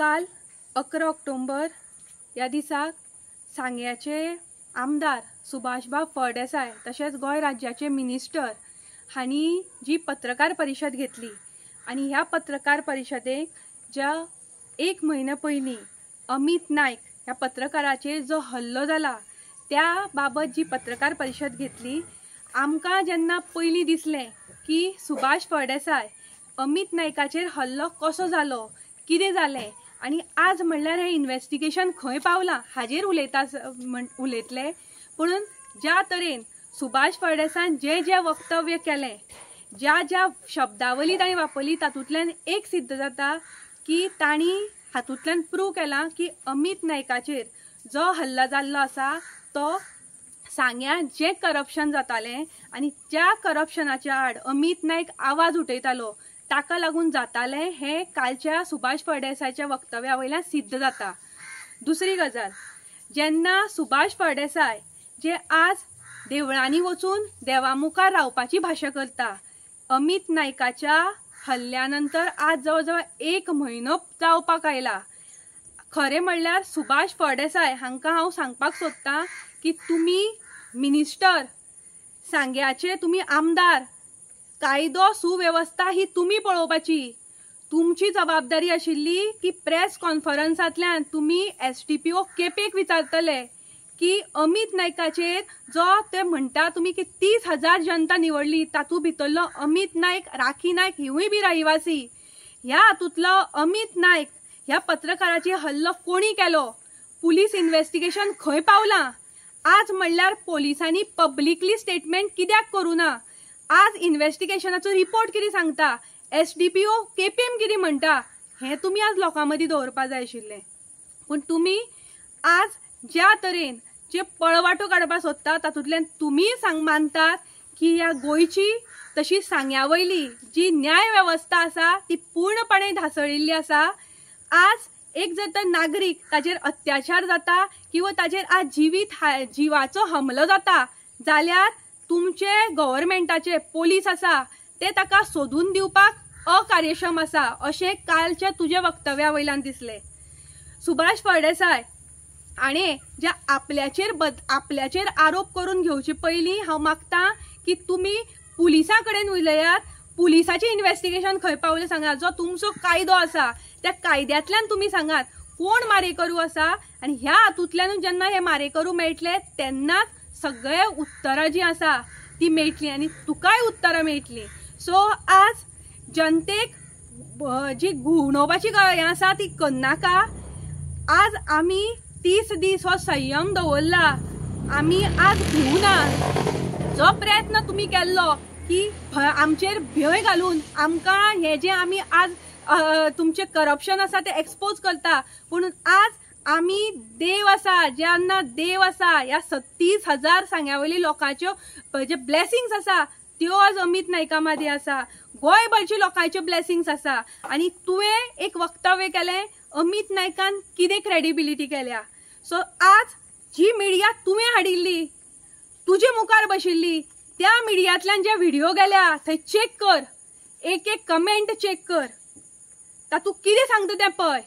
काल 11 ऑक्टोबर ह्या दिसाक सांग्याचे आमदार सुभाषबाब फळदेसाय तशेंच गोंय राज्याचे मिनिस्टर हांणी जी पत्रकार परिशद घेतली आनी ह्या पत्रकार परिशदेक ज्या एक म्हयन्या पयलीं अमित नायक ह्या पत्रकाराचेर जो हल्लो जाला त्या बाबत जी पत्रकार परिशद घेतली, आमकां जेन्ना पयलीं दिसलें की सुभाष फळदेसाय अमित नायकाचेर हल्लो कसो जालो, कितें जालें आनी आज म्हणल्यार हें इन्वेस्टिगेशन खंय पावलां हाजेर उलयता उलयतले. पुणून ज्या तरेन सुभाष फळदेसायन जे जे वक्तव्य केलें, ज्या ज्या शब्दावली तांणी वापरली, तातूंतल्यान एक सिद्ध जाता की तांणी हातूंतल्यान प्रूव केलां की अमित नायकाचेर जो हल्ला जाल्लो आसा तो सांग्या जें करप्शन जातालें आनी ज्या करप्शनाच्या आड अमित नायक आवाज उठयतालो ताका लागून जातालें हें कालच्या सुभाष फळदेसायच्या वक्तव्या वयल्यान सिद्ध जाता. दुसरी गजाल, जेन्ना सुभाष फळदेसाय जे आज देवळांनी वचून देवा मुखार रावपाची भाशा करता, अमित नायकाच्या हल्ल्या नंतर आज जवळ जवळ एक म्हयनो जावपाक आयला. खरें म्हणल्यार सुभाष फळदेसाय हांकां हांव सांगपाक सोदतां की तुमी मिनिस्टर, सांग्याचे तुमी आमदार, कायदो सुवेवस्था ही तुमी पळोवपाची, तुमची जबाबदारी आशिल्ली की प्रेस कॉन्फरन्सांतल्यान तुमी SDPO केपेक विचारतले की अमित नायकाचेर जो ते म्हणटा तुमी की 30,000 जनता निवडली, तातूंत भितरलो अमित नायक, राखी नायक हिवूय बी रहिवासी, ह्या हातूंतलो अमित नायक ह्या पत्रकाराचेर हल्लो कोणी केलो, पुलीस इन्वेस्टिगेशन खंय पावलां, आज म्हणल्यार पोलिसांनी पब्लिकली स्टेटमेंट कित्याक करूं ना, आज इन्वेस्टिगेशनाचो रिपोर्ट कितें सांगता, SDPO KPM कितें म्हणटा, हें तुमी आज लोकां मदीं दवरपा जाय आशिल्लें. पूण तुमी आज ज्या तरेन जे पळवाटो काडपाक सोदता तातूंतल्यान तुमी मानतात की ह्या गोंयची तशी सांग्या वयली जी न्याय वेवस्था आसा ती पूर्णपणे ढासळिल्ली आसा. आज एक जर तर नागरीक ताजेर अत्याचार जाता किंवा ताजेर आज जिवीत जिवाचो हमलो जाता जाल्यार तुमचे गव्हर्मेंटाचे पोलीस आसा ते ताका सोदून दिवपाक अकार्यक्षम आसा अशें कालच्या तुज्या वक्तव्या वयल्यान दिसलें. सुभाष फळदेसाय आनी ज्या आपल्याचेर आरोप करून घेवचे पयलीं हांव मागता की तुमी पुलिसां कडेन उलयात, पुलिसाचें इन्वेस्टिगेशन खंय पावलें सांगात, जो तुमचो कायदो आसा त्या कायद्यांतल्यान तुमी सांगात कोण मारेकरू आसा आनी ह्या हातूंतल्यानूच जेन्ना हे मारेकरू मेळटले तेन्नाच सगळे उत्तरां जीं आसा ती मेळटली आनी तुकाय उत्तरां मेळटली. सो आज जनतेक जी घुंवडोवपाची हें आसा ती करनाका. आज आमी 30 दीस हो संयम दवरला, आमी आज भिवना. जो प्रयत्न तुमी केल्लो की आमचेर भंय घालून आमकां हें जें आमी आज तुमचें करप्शन आसा तें एक्सपोज करता, पूण आज आमी देव आसा, जेन्ना देव आसा ह्या 30,000 सांग्या वयली लोकांच्यो जे ब्लेसिंग्स आसा त्यो आज अमित नायका मदीं आसा, गोंयभरची लोकांच्यो ब्लेसिंग्स आसा. आनी तुवें एक वक्तव्य केलें अमित नायकान कितें क्रेडिबिलिटी केल्या. सो आज जी मिडिया तुवें हाडिल्ली, तुजे मुखार बशिल्ली, त्या मिडियांतल्यान जे व्हिडिओ गेल्या थंय चॅक कर, एक एक कमेंट चॅक कर, तातूंत कितें सांगता तें पळय.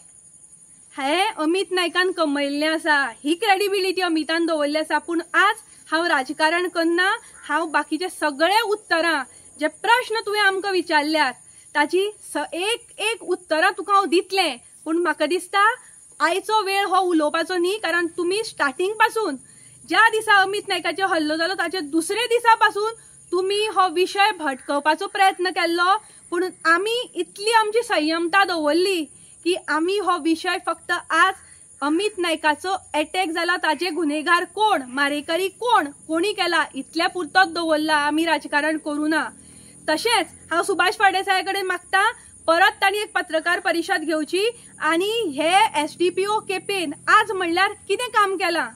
हें अमित नायकान कमयल्लें आसा, ही क्रेडिबिलिटी अमितान दवरली आसा. पूण आज हांव राजकारण करना, हांव बाकीचे सगळे उत्तरां जे प्रश्न तुवें आमकां विचारल्यात ताजी एक एक उत्तरां तुका हांव दितलें. पूण म्हाका दिसता आयचो वेळ हो उलोवपाचो न्ही, कारण तुमी स्टार्टिंग पासून ज्या दिसा अमित नायकाचेर हल्लो जालो ताच्या दुसरे दिसा पासून तुमी हो विशय भटकवपाचो प्रयत्न केल्लो. पूण आमी इतली आमची संयमता दवरली की आमी हो विशय फक्त आज अमित नायकाचो एटॅक जाला ताजे गुन्हेगार कोण, मारेकरी कोण, कोणी केला इतल्या पुरतोच दवरला, आमी राजकारण करूं ना. तशेंच हांव सुभाष फळदेसाय कडेन मागता परत तांणी एक पत्रकार परिशद घेवची आनी हे SDPO केपेन आज म्हणल्यार कितें काम केलां,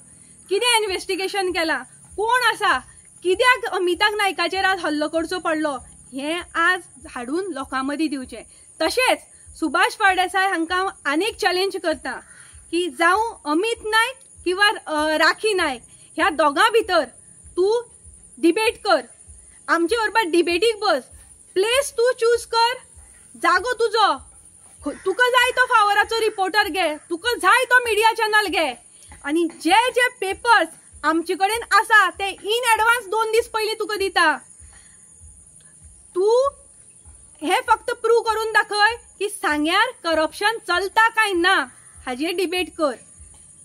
कितें इन्वेस्टिगेशन केलां, कोण आसा, कित्याक अमिताक नायकाचेर आज हल्लो करचो पडलो हें आज हाडून लोकां मदीं दिवचें. तशेंच सुभाष फळदेसाय हांकां हांव आनीक चॅलेंज करता की जावं अमित नायक किंवा राखी नायक ह्या दोगां भितर तूं डिबेट कर, आमचे बरोबर डिबेटीक बस, प्लेस तूं चूज कर, जागो तुजो, तुका जाय तो फावराचो रिपोर्टर घे, तुका जाय तो मिडिया चॅनल घे आनी जे जे पेपर्स आमचे कडेन आसा ते इन एडवान्स 2 दीस पयलीं तुका दिता। तूं हे फक्त प्रूव करून दाखय की सांग्यार करप्शन चलता काय ना हाजेर डिबेट कर,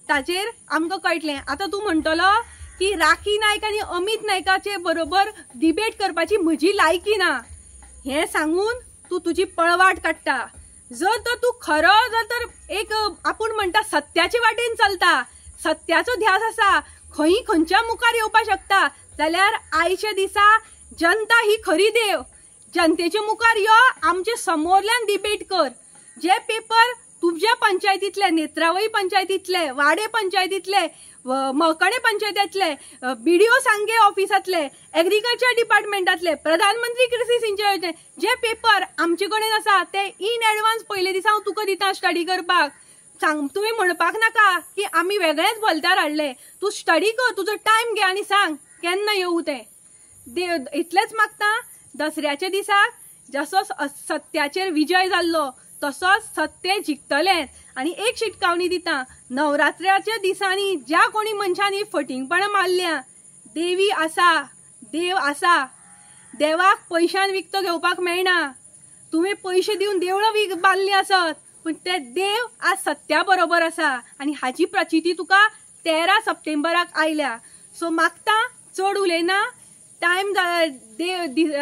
ताजेर आमकां कळटलें। आतां तूं म्हणटलो की राखी नायक आनी अमित नायकाचे बरोबर डिबेट करपाची म्हजी लायकी ना, हें सांगून तूं तुजी पळवाट काडटा। जर तर तूं खरो जर तर एक आपूण म्हणटा सत्याचे वाटेन चलता, सत्याचो ध्यास आसा, खंय खंयच्या मुखार येवपाक शकता जाल्यार आयच्या दिसा जनता ही खरी देव, जनतेच्या मुखार यो, आमचे समोरल्यान डिबेट कर। जे पेपर तुमच्या पंचायतीतले, नेत्रावळी पंचायतीतले, वाडे पंचायतीतले, मळकणे पंचायतीतले, बीडीओ सांगे ऑफिसांतले, एग्रीकल्चर डिपार्टमेंटांतले, प्रधानमंत्री कृषी सिंचन योजने जे पेपर आमचे कडेन आसा ते इन एडवान्स पयले दिसा हांव तुका दिता स्टडी करपाक। सांग, तुवें म्हणपाक नाका की आमी वेगळेच भलत्यार हाडले, तूं स्टडी कर, तुजो टायम घे आनी सांग केन्ना येवं तें। इतलेंच मागता, दसऱ्याच्या दिसाक जसो सत्याचेर विजय जाल्लो तसोच सत्य जिखतलें। आनी एक शिटकावणी दिता, नवरात्र्याच्या दिसांनी ज्या कोणी मनशांनी फटींगपणां मारल्या, देवी आसा, देव आसा, देवाक पयशान विकतो घेवपाक मेळना। तुवें पयशे दिवन देवळां बांदलीं आसत पूण ते देव आज सत्या बरोबर आसा आनी हाजी प्रचिती तुका 13 सप्टेंबराक आयल्या। सो मागता चड उलयना, टायम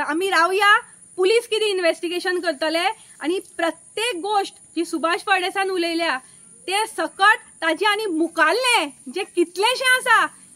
आमी रावया, पुलीस कितें इन्वेस्टिगेशन करतले आनी प्रत्येक गोश्ट जी सुभाष फळदेसान उलयल्या ते सकट ताजे आनी मुखाल्लें जे कितलेशें आसा